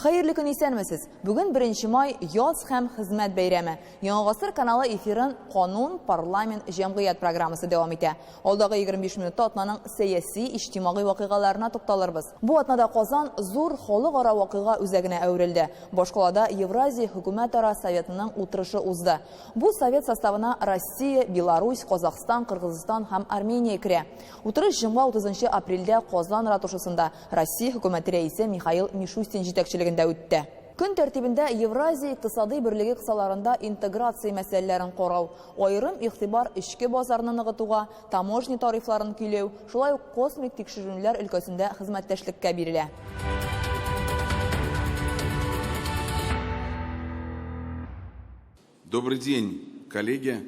Хәерле көн, исәнмесез! Бүген 1 май, яз һәм хезмәт бәйрәме. Яңа гасыр каналы эфирын Канун, парламент, җәмгыять программасы дәвам итә. Алдагы 25 минутта атнаның сәяси, иҗтимагый вакыйгаларына тукталырбыз. Бу атнада Казан зур халыкара вакыйга үзәгенә әверелде. Башкалада Евразия хөкүмәтара советының утырышы узды. Бу совет составына Россия, Беларусь, Казахстан, Кыргызстан һәм Армения керә. Утырыш җомга 30 апрельдә Казан ратушасында Россия хөкүмәте рәисе Михаил Мишустин җитәкчелегендә үтте. Көн тәртибендә Евразия икътисадый берлеге кысаларында интеграция мәсьәләләрен карау, аерым игътибар эчке базарны ныгытуга, таможня тарифларын көйләү, шулай ук космик тикшеренүләр өлкәсендә хезмәттәшлеккә бирелә. Добрый день, коллеги!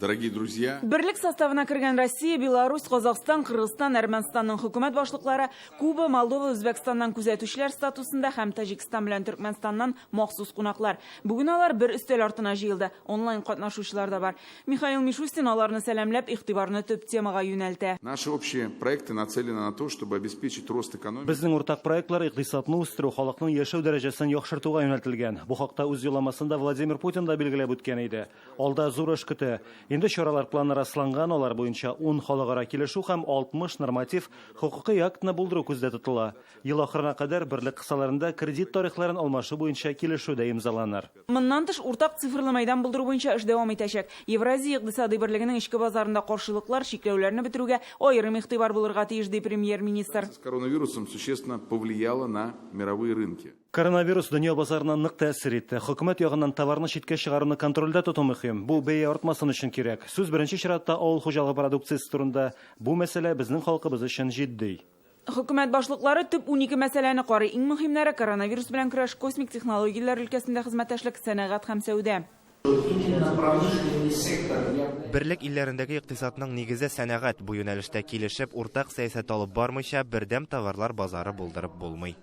Дорогие друзья. Берлек составына кергән Россия, Беларусь, Казахстан, Кыргызстан, Әрмәнстанның хөкүмәт башлыклары, Куба, Молдова, Үзбәкстаннан күзәтүчеләр статусында һәм Таҗикстан белән Төркмәнстаннан махсус кунаклар. Бүген алар бер өстәл артына җыелды. Онлайн катнашучылар да бар. Михаил Мишустин аларны сәламләп, игътибарны төп темага юнәлтә. Наши общие проекты нацелены на то, чтобы обеспечить рост экономики. Безнең уртак проектлар икътисадны үстерү, халыкның яшәү дәрәҗәсен яхшыртуга юнәлтелгән. Бу хакта үз юлламасында Владимир Путин да билгеләп үткән иде. Алда зур эш көтә. Инде чаралар планы расланган, алар буенча ун халыкара килешү һәм 60 норматив хокукый актны булдыру күздә тотыла. Ел ахырына кадәр берлек кысаларында кредит тарихларын алмашу буенча килешү дә имзаланыр. Моннан тыш, уртак цифрлы мәйдан булдыру буенча эш дәвам итәчәк. Евразия икътисадый берлегенең эчке базарында каршылыклар, чикләүләрне бетерүгә аерым игътибар булырга тиеш, ди премьер-министр. С коронавирусом существенно повлияла на мировые рынки. Коронавирус дөнья базарына нык тәэсир итте. Хөкүмәт ягыннан товарны читкә чыгаруны контрольдә тоту мөһим. Бу бәя артмасын өчен кирәк. Сүз беренче чиратта авыл хуҗалыгы продукциясе турында. Бу мәсьәлә безнең халкыбыз өчен җитди. Хөкүмәт башлыклары төп 12 мәсьәләне карый. Иң мөһимнәре, коронавирус белән көрәш, космик технологияләр өлкәсендә хезмәттәшлек, сәнәгать һәм сәүдә. Берлек илләрендәге икътисадның нигезе сәнәгать. Бу юнәлештә килешеп, уртак сәясәт алып бармыйча, бердәм товарлар базары булдырып булмый.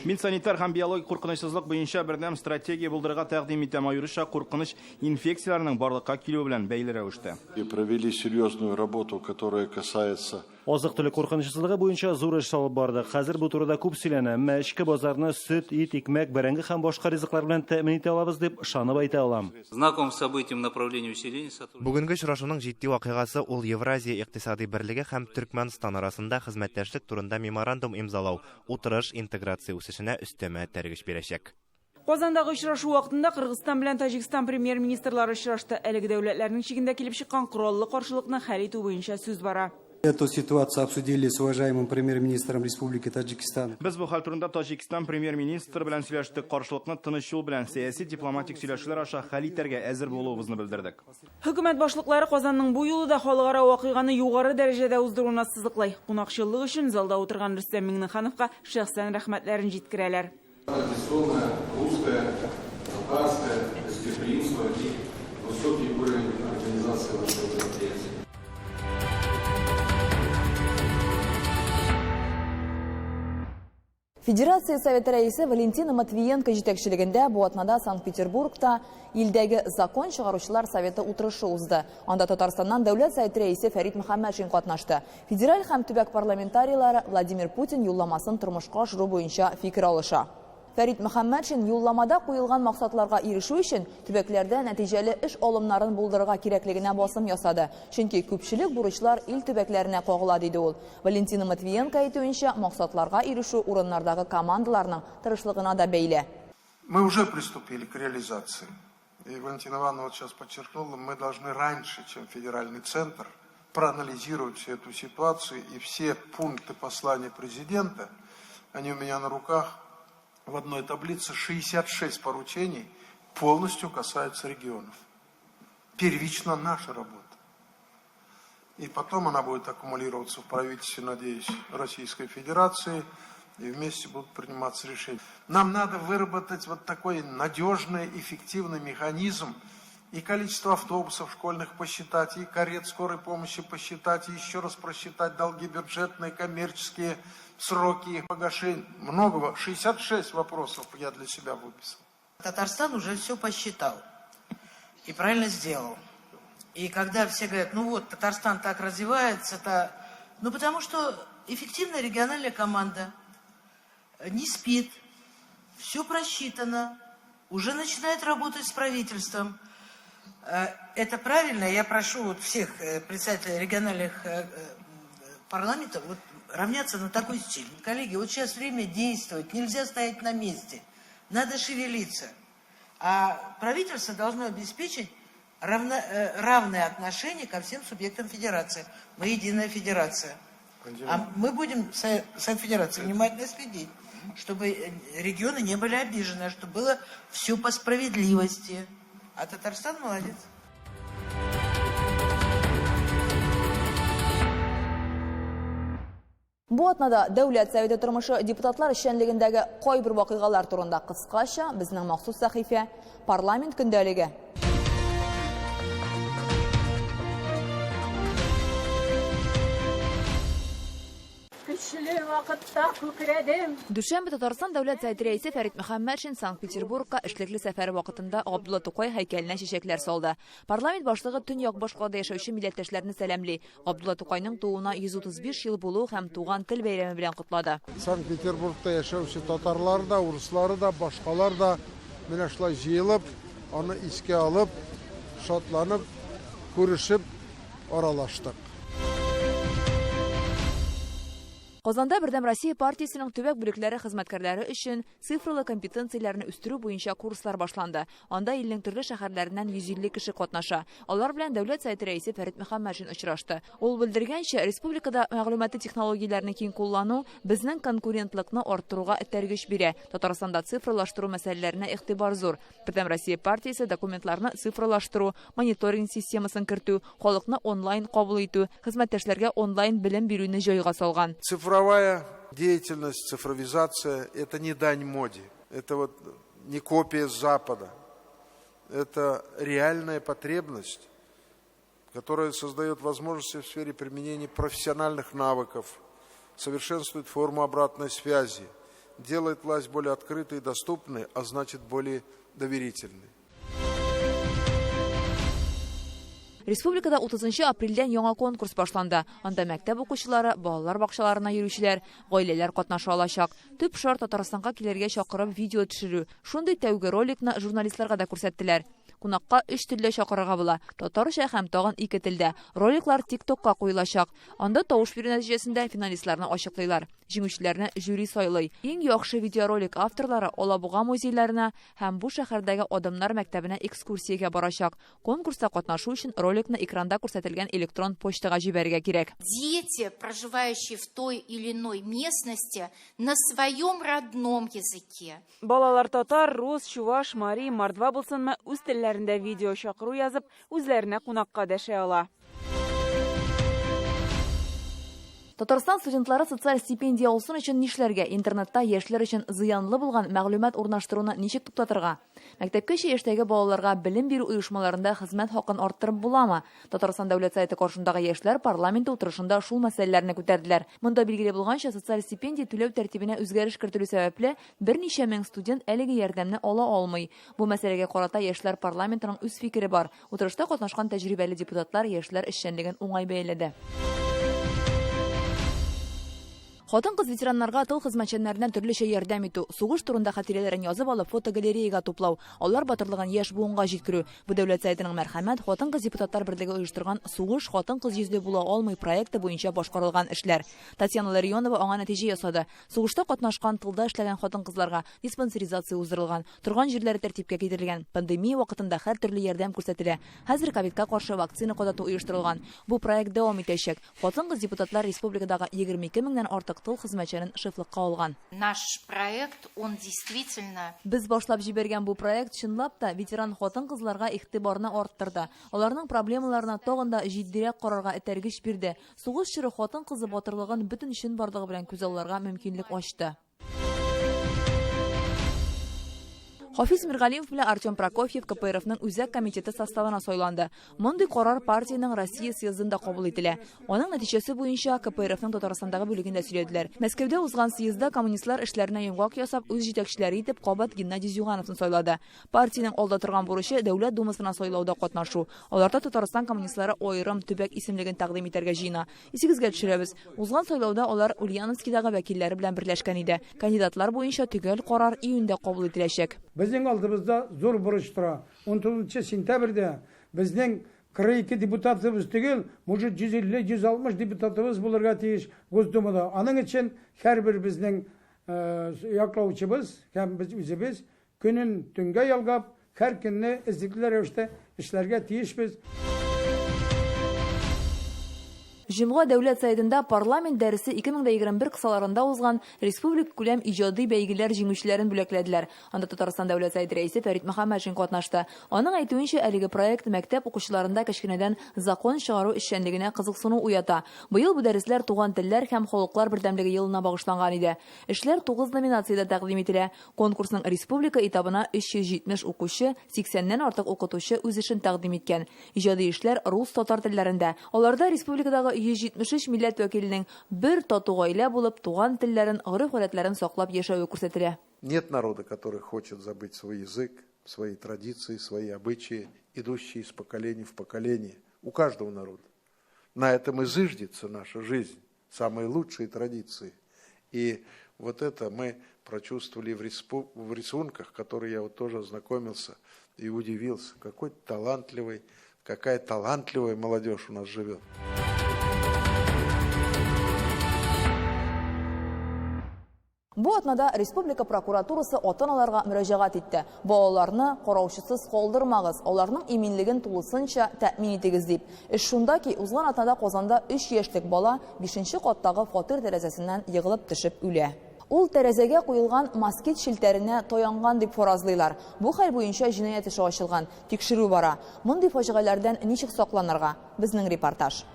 Мин санитар һәм биологик куркынычсызлык буенча бердәм стратегия булдырырга тәкъдим итәм, аеруча куркыныч инфекцияләрнең барлыкка килүе белән бәйле рәвештә. И провели серьезную работу, которая касается. Азык-төлек куркынычсызлыгы буенча зур эш алып бардык. Хәзер бу турыда күп сөйләнә, әмма эчке базарны сөт, ит, икмәк, бәрәңге һәм башка ризыклар белән тәэмин итә алабыз дип ышанып әйтә алам. Знаковым событием в направлении усиления сотрудничества. Бүгенге очрашуның җитди вакыйгасы ул Евразия икътисадый берлеге һәм Төркмәнстан арасында хезмәттәшлек турында меморандум имзалау. Утырыш интеграция үсешенә өстәмә этәргеч бирәчәк. Казандагы очрашу вакытында Кыргызстан белән Таҗикстан премьер-министрлары очрашты. Әлеге дәүләтләрнең чигендә килеп чыккан кораллы каршылыкны хәл итү буенча сүз бара. Эту ситуацию обсудили с уважаемым премьер-министром Республики Таджикистан. Без бу хәл турында Таҗикстан премьер-министры белән сөйләштек. Каршылыкны тыныч юл белән, сәяси-дипломатик сөйләшүләр аша хәл итәргә әзер булуыбызны белдердек. Хөкүмәт башлыклары Казанның бу юлы да халыкара вакыйганы югары дәрәҗәдә уздыруын ассызыклый. Кунакчыллык өчен залда утырган Рөстәм Миңнехановка шәхсән рәхмәтләрен җиткерәләр. Традиционное русское, татарское гостеприимство и высокий уровень организации вашего мероприятия. Федерация Советы рәисе Валентина Матвиенко җитәкчелегендә бу атнада Санкт-Петербургта илдәге закон чыгаручылар советы утырышы узды. Анда Татарстаннан Дәүләт Советы рәисе Фәрит Мөхәммәтшин катнашты. Федераль һәм төбәк парламентарийлары Владимир Путин юлламасын тормышка ашыру буенча фикер алыша. Фәрит Мөхәммәтшин юлламада куелган максатларга ирешү өчен төбәкләрдә нәтиҗәле эш алымнарын булдырырга кирәклегенә басым ясады. Чөнки күпчелек бурычлар ил төбәкләренә кагыла, диде ул. Валентина Матвиенко әйтүенчә, максатларга ирешү урыннардагы командаларның тырышлыгына да бәйле. Мы уже приступили к реализации. И Валентина Ивановна вот сейчас подчеркнула, мы должны раньше, чем федеральный центр, проанализировать всю эту ситуацию и все пункты послания президента, они у меня на руках, в одной таблице 66 поручений полностью касаются регионов. Первично наша работа. И потом она будет аккумулироваться в правительстве, надеюсь, Российской Федерации, и вместе будут приниматься решения. Нам надо выработать вот такой надежный, эффективный механизм и количество автобусов школьных посчитать, и карет скорой помощи посчитать, и еще раз просчитать долги бюджетные, коммерческие, сроки их погашения. Многого. 66 вопросов я для себя выписал. Татарстан уже все посчитал и правильно сделал. И когда все говорят, ну вот, Татарстан так развивается, то... ну потому что эффективная региональная команда. не спит, все просчитано, уже начинает работать с правительством. Это правильно. Я прошу вот всех председателей региональных парламентов вот равняться на такой стиль. Коллеги, вот сейчас время действовать, нельзя стоять на месте, надо шевелиться. А правительство должно обеспечить равное отношение ко всем субъектам федерации. Мы единая федерация. А мы будем, Совет Федерации, внимательно следить, чтобы регионы не были обижены, чтобы было все по справедливости. А Татарстан молодец. Бу атнада Дәүләт Советы тормышы депутатлар эшчәнлегендәге кайбер вакыйгалар турында кыскача безнең махсус сәхифә Парламент көндәлеге. Көчле вакытта күкрәдем. Дүшәмбе Татарстан Дәүләт Советы рәисе Фәрит Мөхәммәтшин Санкт-Петербургка эшлекле сәфәре вакытында Габдулла Тукай һәйкәленә чәчәкләр салды. Парламент башлыгы төньяк башкалада яшәүче милләттәшләрне сәламли. Габдулла Тукайның тууына 135 ел булу һәм туган тел бәйрәме белән котлады. Санкт-Петербургта яшәүче татарлар да, урыслары да, башкалар да менә шулай җыелып, аны искә алып, шатланып, күрешеп аралаштык. Казанда Бердәм Россия партиясенең төбәк бүлекләре хезмәткәрләре өчен цифрлы компетенцияләрне үстерү буенча курслар башланды. Анда илнең төрле шәһәрләреннән 150 кеше катнаша. Алар белән Дәүләт Советы рәисе Фәрит Мөхәммәтшин очрашты. Ул белдергәнчә, республикада мәгълүмати технологияләрне киң куллану безнең конкурентлыкны арттыруга этәргеч бирә. Татарстанда цифрлаштыру мәсьәләләренә игътибар зур. Бердәм Россия партиясе документларны цифрлаштыру, мониторинг системасын кертү, халыкны онлайн кабул итү, хезмәттәшләргә онлайн белем бирүне җайга салган. Цифровая деятельность, цифровизация – это не дань моде, это вот не копия с Запада. Это реальная потребность, которая создает возможности в сфере применения профессиональных навыков, совершенствует форму обратной связи, делает власть более открытой и доступной, а значит более доверительной. Республикада 30 апрельдән яңа конкурс башланды. Анда мәктәп укучылары, балалар бакчаларына йөрүчеләр, гаиләләр катнаша алачак. Төп шарт Татарстанга килергә чакырып видео төшерү. Шундый тәүге роликны журналистларга да күрсәттеләр. Кунакка 3 телдә чакырырга була. Татарча һәм тагын 2 телдә. Роликлар TikTokка куелачак. Анда тавыш бирү нәтиҗәсендә финалистларны ачыклыйлар. Җиңүчеләрне жюри сайлый. Иң яхшы видеоролик авторлары Алабуга музейларына һәм бу шәһәрдәге Адымнар мәктәбенә экскурсиягә барачак. Конкурста катнашу өчен роликны экранда күрсәтелгән электрон почтага җибәрергә кирәк. Дети, проживающие в той или иной местности, на своем родном языке. Балалар татар, рус, чуваш, мари, мордва булсынмы, үз телләрендә видео чакыру язып, үзләренә кунакка дәшә ала. Татарстан студентлары социаль стипендия алсын өчен нишләргә? Интернетта яшьләр өчен зыянлы булган мәгълүмат урнаштыруны ничек туктатырга? Мәктәпкәчә яшьтәге балаларга белем бирү оешмаларында хезмәт хакын арттырып буламы? Татарстан Дәүләт Советы каршындагы яшьләр парламенты утырышында шул мәсьәләләрне күтәрделәр. Монда билгеле булганча, социаль стипендия түләү тәртибенә үзгәреш кертелү сәбәпле берничә мең студент әлеге ярдәмне ала алмый. Бу мәсьәләгә карата яшьләр парламентының үз фикере бар. Утырышта катнашкан тәҗрибәле депутатлар яшьләр эшчәнлеген уңай бәяләде. Хатын-кыз ветераннарга тыл хезмәтчәннәренә төрлечә ярдәм итү, сугыш турында хатирәләрен язып алып фотогалереяга туплау, алар батырлыгын яшь буынга җиткерү. Бу Дәүләт Советының Мәрхәмәт хатын-кыз депутатлар берлеге оештырган Сугыш хатын-кыз йөзле була алмый проекты буенча башкарылган эшләр. Татьяна Ларионова аңа нәтиҗә ясады. Сугышта катнашкан, тылда эшләгән хатын-кызларга диспансеризация уздырылган, торган җирләре тәртипкә китерелгән. Пандемия вакытында һәр төрле ярдәм күрсәтелә. Хәзер ковидка каршы вакцина кадату оештырылган. Бу проект дәвам итәчәк. Хатын-кыз депутатлар республикадагы 22 меңнән артык тыл хезмәтчәнен шефлыкка алган. Наш проект, он действительно... Без башлап җибәргән бу проект чынлап та ветеран хатын-кызларга игътибарны арттырды. Аларның проблемаларына тагын да җитдирәк карарга этәргеч бирде. Сугыш чоры хатын-кызы батырлыгын бөтен чынбарлыгы белән күзалларга мөмкинлек ачты. Хафиз Миргалимов белән Артем Прокофьев КПРФның Үзәк комитеты составына сайланды. Мондый карар партиянең Россия съездында кабул ителә. Аның нәтиҗәсе буенча КПРФның Татарстандагы бүлегендә сөйләделәр. Мәскәүдә узган съездда коммунистлар эшләренә йомгак ясап, үз җитәкчеләре итеп кабат Геннадий Зюгановны сайлады. Партиянең алда торган бурычы Дәүләт Думасына сайлауда катнашу. Аларда Татарстан коммунистлары аерым төбәк исемлеген тәкъдим итәргә җыена. Исегезгә төшерәбез. Узган сайлауда алар Ульяновскидагы вәкилләре белән берләшкән иде. Кандидатлар буенча төгәл карар июньдә кабул ителәчәк. Безнең алдыбызда зур бурыч тора. 19 сентябрьдә безнең 42 депутатыбыз түгел, может 150-160 депутатыбыз булырга тиеш Госдумада. Аның өчен һәрбер безнең яклаучыбыз һәм без үзебез көнен төнгә ялгап, һәр көнне эзлекле рәвештә эшләргә тиешбез. Җомга Дәүләт Советында парламент дәресе 2021 кысаларында узган республика күләм иҗади бәйгеләр җиңүчеләрен бүләкләделәр. Анда Татарстан Дәүләт Советы рәисе Фәрит Мөхәммәтшин катнашты. Аның әйтүенчә, әлеге проект мәктәп укучыларында кечкенәдән закон чыгару эшчәнлегенә кызыксыну уята. Быел бу дәресләр туган телләр һәм халыклар бердәмлеге елына багышланган иде. Эшләр 9 номинациядә тәкъдим ителә. Конкурсның республика этабына 370 укучы, 80-нән артык укытучы үз эшен тәкъдим иткән. Иҗади эшләр рус, татар телләрендә. Аларда республикадагы 173 милләт вәкиленең бер тату гаилә булып, туган телләрен, гореф-гадәтләрен саклап яшәве күрсәтелә. Нет народа, который хочет забыть свой язык, свои традиции, свои обычаи, идущие из поколения в поколение. У каждого народа. На этом и зиждется наша жизнь, самые лучшие традиции. И вот это мы прочувствовали в рисунках, которые я тоже ознакомился и удивился, какая талантливая молодежь у нас живет. Бу атнада республика прокуратурасы ата-аналарга мөрәҗәгать итте. Балаларны караучысыз калдырмагыз, аларның иминлеген тулысынча тәэмин итегез дип. Эш шунда ки, узган атнада Казанда 3 яшьлек бала 5 каттагы фатир тәрәзәсеннән егылып төшеп үлә. Ул тәрәзәгә куелган москит челтәренә таянган дип фаразлыйлар. Бу хәл буенча җинаять эше ачылган, тикшерү бара. Мондый фаҗигаләрдән ничек сакланырга? Безнең репортаж.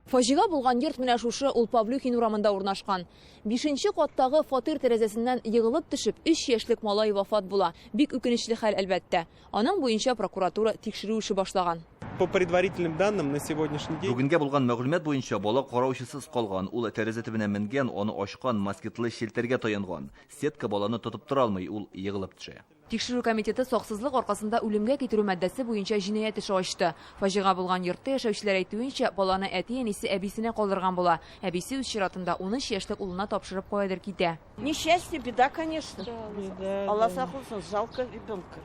Фаҗига булган йорт менә шушы, ул Павлюхин урамында урнашкан. 5 каттагы фатир тәрәзәсеннән егылып төшеп, 3 яшьлек малай вафат була. Бик үкенечле хәл, әлбәттә. Аның буенча прокуратура тикшерү эше башлаган. По предварительным данным на сегодняшний день. Бүгенгә булган мәгълүмат буенча бала караучысыз калган. Ул тәрәзә төбенә менгән, аны ачкан, москитлы челтәргә таянган. Сетка баланы тотып тора алмый, ул егылып төшә. Тикшерү комитеты саксызлык аркасында үлемгә китерү маддәсе буенча җинаять эше ачты. Фаҗига булган йортта яшәүчеләр әйтүенчә, баланы әти-әнисе әбисенә калдырган була. Әбисе үз чиратында 13 яшьлек улына тапшырып каядыр китә. Несчастье, беда, конечно. Алла сакласын, жалко ребенка.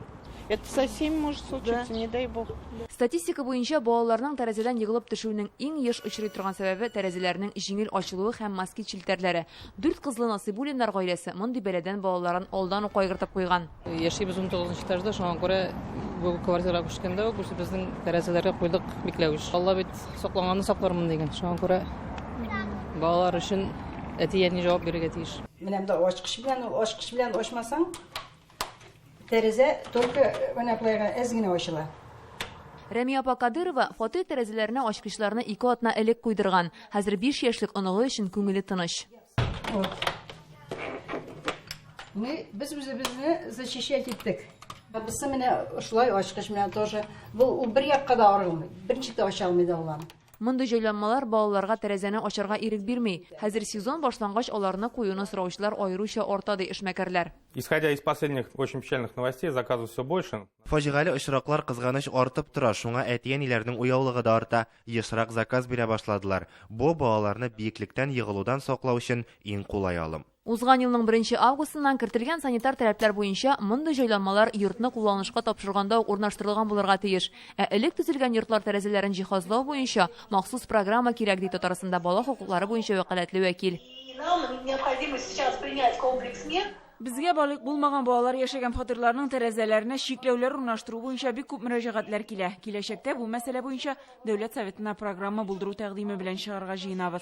Это со всеми может случиться, не дай бог. Статистика буенча балаларның тәрәзәдән егылып төшүенең иң еш очрый торган сәбәбе тәрәзәләрнең җиңел ачылуы һәм москит челтәрләре. 4 кызлы Насыйбуллиннар гаиләсе мондый бәладән балаларын алдан ук кайгыртып куйган. Яшибез 19 этажда, шуңа күрә бу квартирага күчкәндә үк безнең тәрәзәләргә куйдык бикләвеч. Алла бит сакланганны саклармын дигән. Шуңа күрә балалар өчен әти-әни җавап бирергә тиеш. Менә монда ачкыч белән ачмасаң, тәрәзә только менә болайга әз генә ачыла. Рәмия апа Кадырова фатир тәрәзәләренә ачкычларны 2 атна элек куйдырган. Хәзер 5 яшьлек оныгы өчен күңеле тыныч. Мы без үзебезне защищать иттек. Без менә шулай ачкыч менә тоже. Бу ул бер якка да арылмый, берничек тә ача алмый да ул аны. Мондый җайланмалар балаларга тәрәзәне ачарга ирек бирми. Хәзер сезон башлангач аларны куюны сораучылар аеруча арта, ди эшмәкәрләр. Исходя из последних очень печальных новостей, заказов все больше. Фаҗигале очраклар кызганыч артып тора, шуңа әти-әниләрнең уяулыгы да арта. Ешрак заказ бирә башладылар. Бу балаларны биеклектән егылудан саклау өчен иң кулай алым. Узган елның 1 августыннан кертелгән санитар таләпләр буенча мондый җайланмалар йортны кулланышка тапшырганда ук урнаштырылган булырга тиеш. Ә элек төзелгән йортлар тәрәзәләрен җиһазлау буенча махсус программа кирәк, ди Татарстанда бала хокуклары буенча вәкаләтле вәкил. Нам необходимо сейчас принять комплекс мер. Безгә балигъ булмаган балалар яшәгән фатирларның тәрәзәләренә чикләүләр урнаштыру буенча бик күп мөрәҗәгатьләр килә. Киләчәктә бу мәсьәлә буенча Дәүләт Советына программа булдыру тәкъдиме белән чыгарга җыенабыз.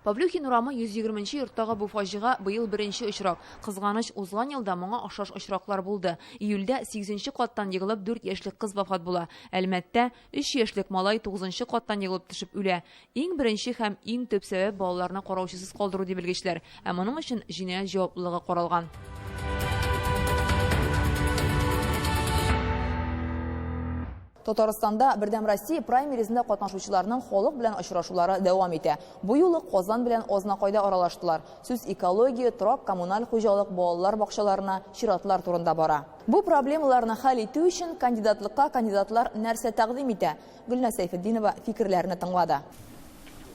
Павлюхин урамы 120 нче йорттагы бу фаҗига быел беренче очрак. Кызганыч, узган елда моңа охшаш очраклар булды. Июльдә сигезенче каттан егылып дүрт яшьлек кыз вафат була. Әлмәттә өч яшьлек малай тугызынчы каттан егылып төшеп үлә. Иң беренче һәм иң төп сәбәп балаларны караучысыз калдыру, ди белгечләр. Ә моның өчен җинаять җаваплылыгы каралган. Татарстанда Бердәм Россия праймеризында катнашучыларның халык белән очрашулары дәвам итә. Бу юлы Казан белән Азнакайда аралаштылар. Сүз экология, торак, коммуналь хуҗалык, балалар бакчаларына чиратлар турында бара. Бу проблемаларны хәл итү өчен кандидатлыкка кандидатлар нәрсә тәкъдим итә? Гөлназ Сәйфетдинова фикерләрне тыңлады.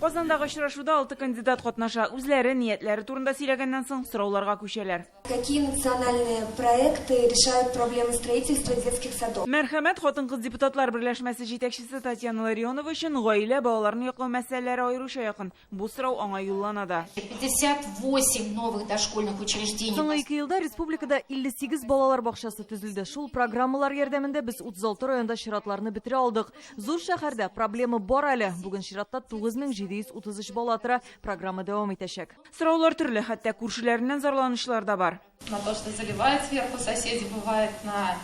Казандагы очрашуда 6 кандидат катнаша. Үзләре ниятләре турында сөйләгәннән соң сорауларга күчәләр. Какие национальные проекты решают проблемы строительства детских садов? Мәрхәмәт хатын-кыз депутатлар берләшмәсе җитәкчесе Татьяна Ларионова өчен гаилә балаларны яклау мәсьәләләре аеруча якын. Бу сорау аңа юллана да. 58 новых дошкольных учреждений. Соңгы ике елда республикада 58 балалар бакчасы төзелде. Шул программалар ярдәмендә без 36 районда чиратларны бетерә алдык. Зур шәһәрдә проблема бар әле. Бүген чиратта 9733 бала тора. Программа дәвам итәчәк. Сораулар төрле, хәтта күршеләреннән зарланучылар да бар. На то, что заливает сверху соседи, бывает на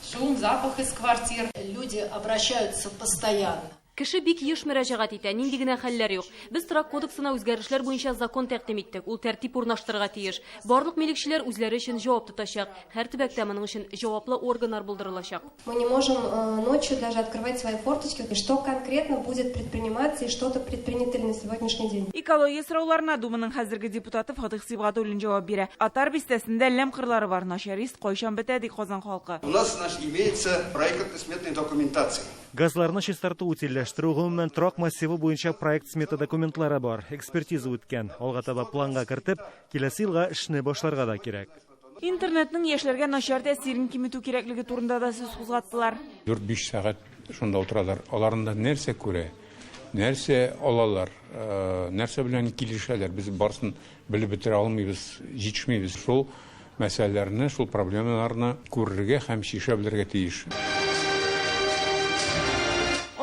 шум, запах из квартир. Люди обращаются постоянно. Кеше бик еш мөрәҗәгать итә, нинди генә хәлләр юк. Без торак кодексына үзгәрешләр буенча закон тәкъдим иттек. Ул тәртип урнаштырырга тиеш. Барлык милекчеләр үзләре өчен җавап тотачак. Һәр төбәктә моның өчен җаваплы органнар булдырылачак. Мы не можем ночью даже открывать свои форточки. И что конкретно будет предприниматься и что-то предпринято ли на сегодняшний день? Экология сорауларына Думаның хәзерге депутаты Фатих Сибгатуллин җавап бирә. Атар бистәсендә ләм кырлары бар. Начар ис кайчан бетә, ди Казан халкы. У нас, значит, имеется проектно-сметная документация. Газларны чистарту, утильләштерү, гомумән торак массивы буенча проект-смета документлары бар. Экспертиза үткән. Алга таба планга кертеп, киләсе елга эшне башларга да кирәк. Интернетның яшьләргә начар тәэсирен киметү кирәклеге турында да сүз кузгаттылар. Дүрт-биш сәгать шунда утыралар. Алар анда нәрсә күрә, нәрсә алалар, нәрсә белән килешәләр. Без барысын белеп бетерә алмыйбыз, җитешмибез. Шул мәсьәләләрне, шул проблемаларны күрергә һәм чишә белергә тиеш.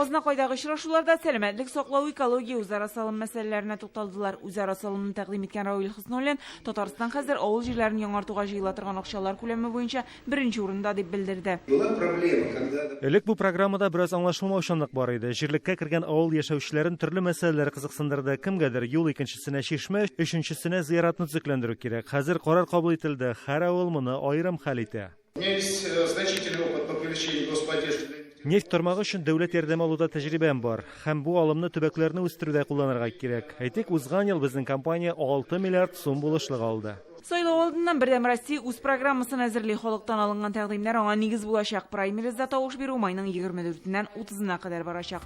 Азнакайдагы очрашуларда сәламәтлек саклау, экология, үзара салым мәсьәләләренә тукталдылар. Үзара салымны тәкъдим иткән Равил Хөснуллин Татарстан хәзер авыл җирләрен яңартуга җыела торган акчалар күләме буенча беренче урында дип белдерде. Была проблема, когда Элек бу программада бераз аңлашылмаучанлык бар иде. Җирлеккә кергән авыл яшәүчеләрен төрле мәсьәләләр кызыксындырды. Кемгәдер юл, икенчесенә чишмә, өченчесенә зыяратны төзекләндерү кирәк. Хәзер карар кабул ителде. Һәр авыл моны аерым хәл итә. У меня есть значительный опыт по привлечению господдержки. Нефть тармагы өчен дәүләт ярдәме алуда тәҗрибәм бар. Һәм бу алымны төбәкләрне үстерүдә кулланырга кирәк. Әйтик, узган ел безнең компания 6 миллиард сум булышлык алды. Сайлау алдыннан Бердәм Россия үз программасын әзерли. Халыктан алынган тәкъдимнәр аңа нигез булачак. Праймеризда тавыш бирү майның егерме дүртеннән утызына кадәр барачак.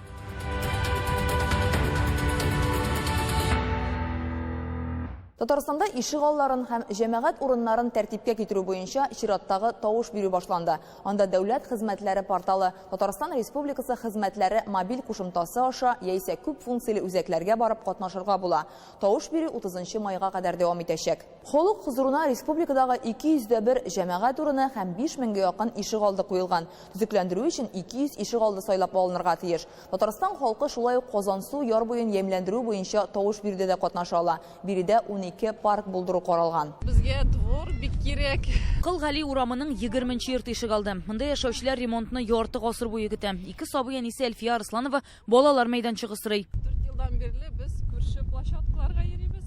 Татарстанда ишегалларын һәм җәмәгать урыннарын тәртипкә китерү буенча чираттагы тавыш бирү башланды. Анда дәүләт хезмәтләре порталы, Татарстан Республикасы хезмәтләре мобиль кушымтасы аша яисә күп функцияле үзәкләргә барып катнашырга була. Тавыш бирү утызынчы майга кадәр дәвам итәчәк. Халык хозурына республикадагы ике йөз дә бер җәмәгать урыны һәм биш меңгә якын ишегалды куелган. Төзекләндерү өчен 200 ишегалды сайлап алынырга тиеш. Татарстан халкы шулай ук Казансу яр буен ямьләндерү буенча тавыш бирүдә дә катнаша ала. Биредә 12 парк булдыру каралган. Безгә двор бик кирәк. Кол Гали урамының егерменче йорты ишегалды. Монда яшәүчеләр ремонтны ярты гасыр буе көтә. Ике сабый әнисе Әлфия Арсланова балалар мәйданчыгы сорый. 4 елдан бирле без күрше площадкаларга йөрибез.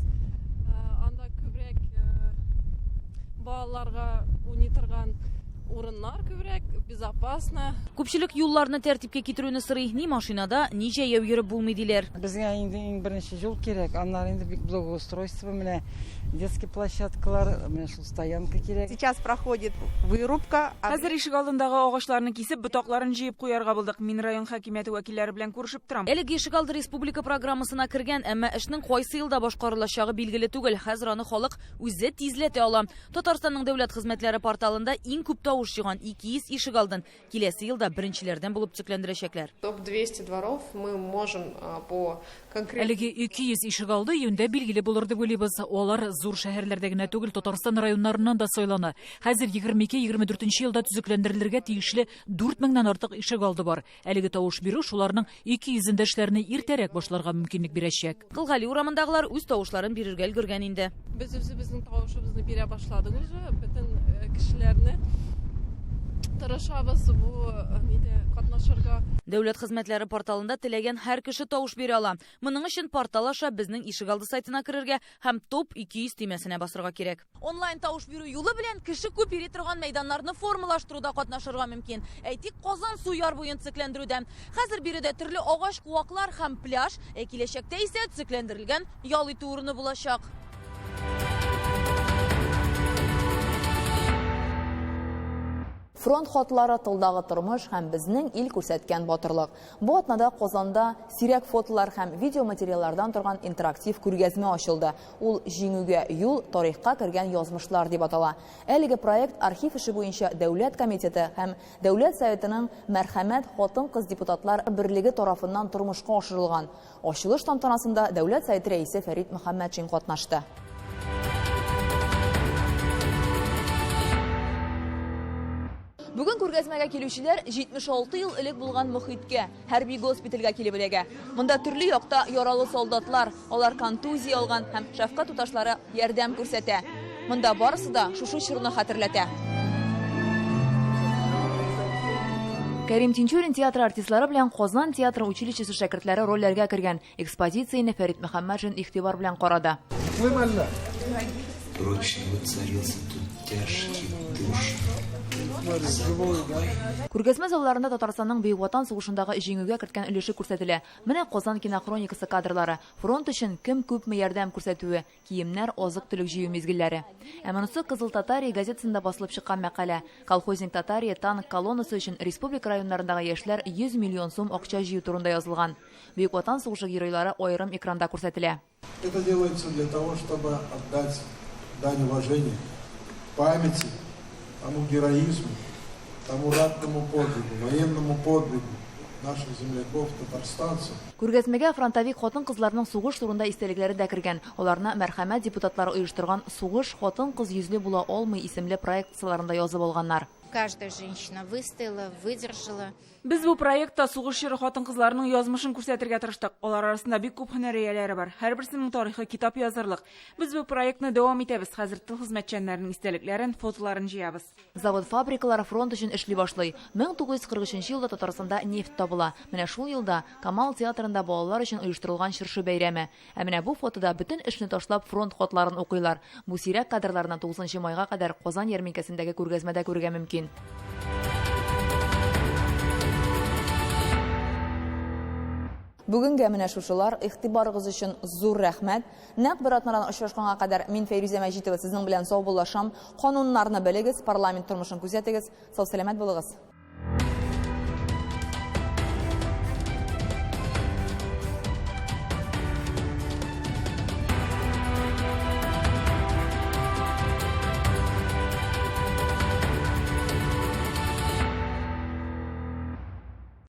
Анда күбрәк балаларга уйный торган урыннар күбрәк, безопасно. Күпчелек юлларны тәртипкә китерүне сорый. Ни машинада, ни җәяү йөреп булмый диләр. Безгә инде иң беренче юл кирәк, аннары инде бик благоустройство, менә детский площадкалар, менә шул стоянка кирәк. Сейчас проходит вырубка. Хәзер ишек алдындагы агачларны кисеп, ботакларын җыеп куярга булдык. Мин район хакимияте вәкилләре белән күрешеп торам. Әлеге ишек алды республика программасына кергән, әмма эшнең кайсы елда башкарылачагы билгеле түгел. Хәзер аны халык үзе тизләтә ала. Татарстанның дәүләт хезмәтләре порталында иң күп тавыш тавыш җыйган 200 ишегалдын киләсе елда беренчеләрдән булып төзекләндерәчәкләр. Топ-200 дворов мы можем по конкретным... Әлеге 200 ишегалды июньдә билгеле булыр дип уйлыйбыз. Алар зур шәһәрләрдә генә түгел, Татарстан районнарыннан да сайлана. Хәзер 22-24 елда төзекләндерелергә тиешле 4 меңнән артык ишегалды бар. Әлеге тавыш бирү шуларның 200-ендә эшләрне иртәрәк башларга мөмкинлек бирәчәк. Кол Гали урамындагылар үз тавышларын бирергә өлгергән инде. Без үзебезнең тавышыбызны бирә башладык уже, бөтен кешеләрне тырышабыз бу нидә катнашырга. Дәүләт хезмәтләре порталында теләгән һәр кеше тавыш бирә ала. Моның өчен портал аша безнең ишегалды сайтына керергә һәм Топ 200 төймәсенә басырга кирәк. Онлайн тавыш бирү юлы белән кеше күп йөри торган мәйданнарны формалаштыруда катнашырга мөмкин. Әйтик, Казансу яр буен төзекләндерүдә. Хәзер биредә төрле агач, куаклар һәм пляж, ә киләчәктә исә төзекләндерелгән ял итү урыны булачак. Фронт хатлары, тылдагы тормыш һәм безнең ил күрсәткән батырлык. Бу атнада Казанда сирәк фотолар һәм видеоматериаллардан торган интерактив күргәзмә ачылды. Ул Җиңүгә юл, тарихка кергән язмышлар дип атала. Әлеге проект архив эше буенча дәүләт комитеты һәм Дәүләт Советының Мәрхәмәт хатын-кыз депутатлар берлеге тарафыннан тормышка ашырылган. Ачылыш тантанасында Дәүләт Советы рәисе Фәрит Мөхәммәтшин катнашты. Бүген күргәзмәгә килүчеләр 76 ел элек булган мохиткә, хәрби госпитальгә килеп эләгә. Монда төрле якта яралы солдатлар, алар контузия алган һәм шәфкать туташлары ярдәм күрсәтә. Монда барысы да шушы чорны хәтерләтә. Кәрим Тинчурин театры артистлары белән Казан театр училищесы шәкертләре рольләргә кергән. Экспозицияне Фәрит Мөхәммәтшин игътибар белән карады. Йоклыйм әллә? Прочно воцарился тут тяжкий душ. Күргәзмә залларында Татарстанның Бөек Ватан сугышындагы җиңүгә керткән өлеше күрсәтелә. Менә Казан кинохроникасы кадрлары. Фронт өчен кем күпме ярдәм күрсәтүе, киемнәр, азык-төлек җыю мизгелләре. Ә монысы Кызыл Татария газетасында басылып чыккан мәкалә. Колхозник Татария танк колоннасы өчен республика районнарындагы яшьләр 100 миллион сум акча җыю турында язылган. Бөек Ватан сугышы геройлары аерым экранда күрсәтелә. Это делается для того, чтобы отдать дань уважения, памяти, тому героизму, тому ратному подвигу, военному подвигу наших земляков, татарстанцев. Күргәзмәгә фронтовик хатын-кызларның сугыш турында истәлекләре дә кергән. Аларны Мәрхәмәт депутатлары оештырган Сугыш хатын-кыз йөзле була алмый исемле проект кысаларында язып алганнар. Каждая женщина выстояла, выдержала. Без бу проектта сугыш чоры хатын-кызларының язмышын күрсәтергә тырыштык. Алар арасында бик күп һөнәр ияләре бар. Һәрберсенең тарихы китап язырлык. Без бу проектны дәвам итәбез. Хәзер тыл хезмәтчәннәренең истәлекләрен, фотоларын җыябыз. Завод-фабрикалар фронт өчен эшли башлый. 1943 елда Татарстанда нефть табыла. Менә шул елда Камал театрында балалар өчен оештырылган чыршы бәйрәме. Ә менә бу фотода бөтен эшне ташлап фронт хатларын укыйлар. Бу сирәк кадрларны 9 майга кадәр Казан ярминкәсендәге күргәзмәдә күрергә мөмкин. Бүгенгә менә шушылар. Игътибарыгыз өчен зур рәхмәт. Нәкъ бер атнадан очрашканга кадәр мин Фәйрүзә Мәҗитова сезнең белән саубуллашам. Кануннарны белегез, парламент тормышын күзәтегез. Сау-сәламәт булыгыз.